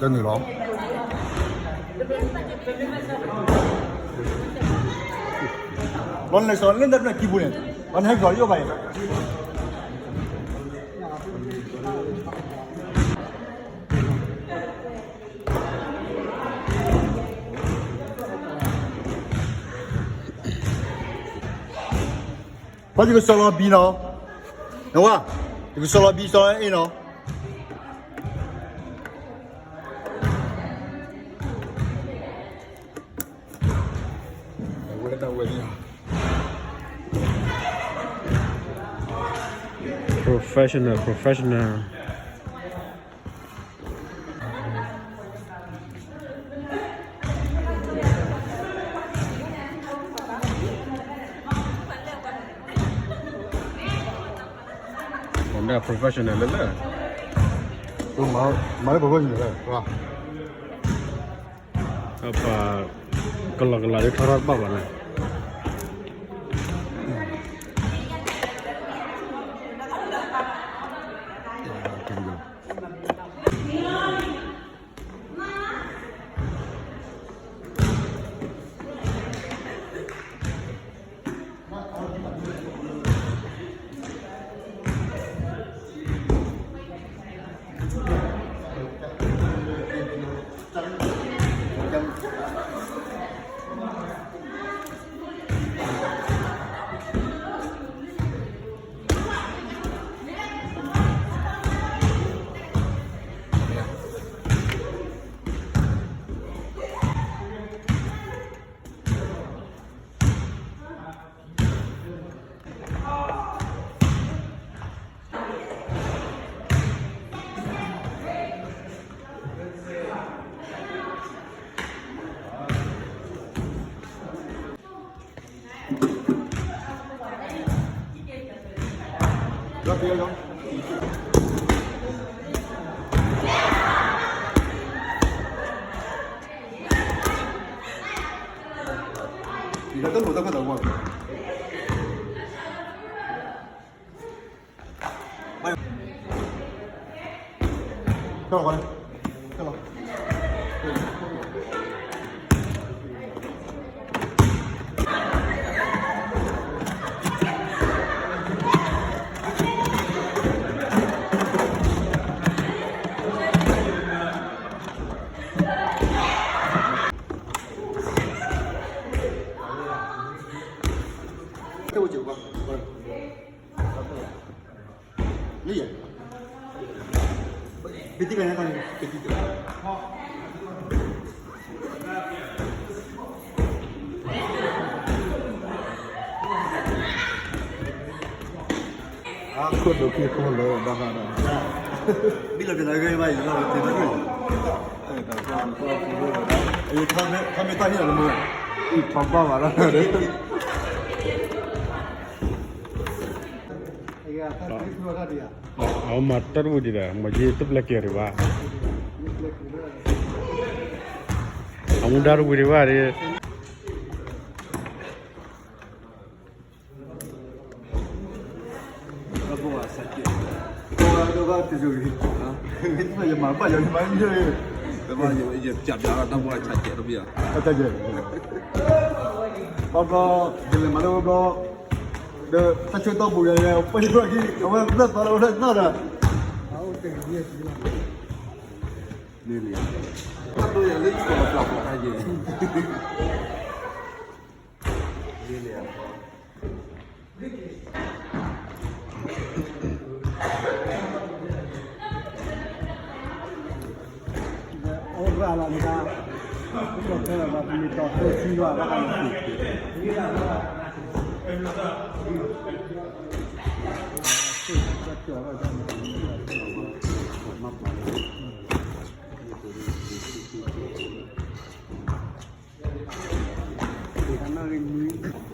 တနုာ်လီၤ. လီၤနလဲၤစီၤလၢတၢ်ပျၢ်ခံပူၤန့ၣ် လီၤနဟဲကီၤလၢယအိၣ်ဘၣ်အံၤ ပှၤယကစီၤလီၤဘံနီၤ, နဝၤ, ယကစီၤလီၤဘံစီၤလီၤအ့ၣ်နီၤ. Professional, professional. ဒၣ် professional လၢလၢ, မၤလၢ professional လၢ, ပှၤကလီကလီဒ်ထီထီတဘၣ်ဘၣ်န့ၣ်. ခိၣ်ဒိၣ်က့ၤခိၣ်လၢဘၣ်ဃးဒီး ဘံၣ်လီၤပျံၤလီၤဂ့ၤဘၣ်အံၤ လီၤပျံၤလီၤဂ့ၤ, ထီမ့ၢ်တၢ်ဟ့ၣ်လီၤလၢမုၢ်, ထီဘၣ်ဘၣ်လီၤ, အဝဲမၤတၢ်တဝံၤဒံးဒီး မၤယ့ၢ်တပျဲက့ၤဒံးဘၣ်, အမူဒါတဝံၤဒံးဘၣ်ဒ် တၢ်ဘီၣ်အဆၢကဲး, တၢ်ဘီၣ်တၢ်ဘီၣ်တယိၤ, ယမၤဘၣ်ယၤ ယမၤယၤ, တၢ်ဘီၣ်ယၤ ယကးပျးတၢ်ဘီၣ်အဆၢကဲးတဘျီ, အဆၢကဲး, ဘီဘျီ, ယလဲၤမၤလၢဘီဘျီ, ဒီးတၢ်ဆၢကတီၢ်ပူၤယၤ ပှၤဟံးထီၣ်ခံ အဝဲလၢသီလၢဝဲလၢသီဒီး န့ၣ်လံ, တၢ်ဒိယၤလၢယကီၢ်ပျးပျးတၢ်ယဲ, န့ၣ်လံ, အိၣ်ရၣ်လီၤမတၤ, ပကီၢ်ခဲလၢာ်ဘၣ် ပမ့ၢ်တီၢ်သၢဆံဘၣ် ဘၣ်ဃးလီၤသ့ၣ်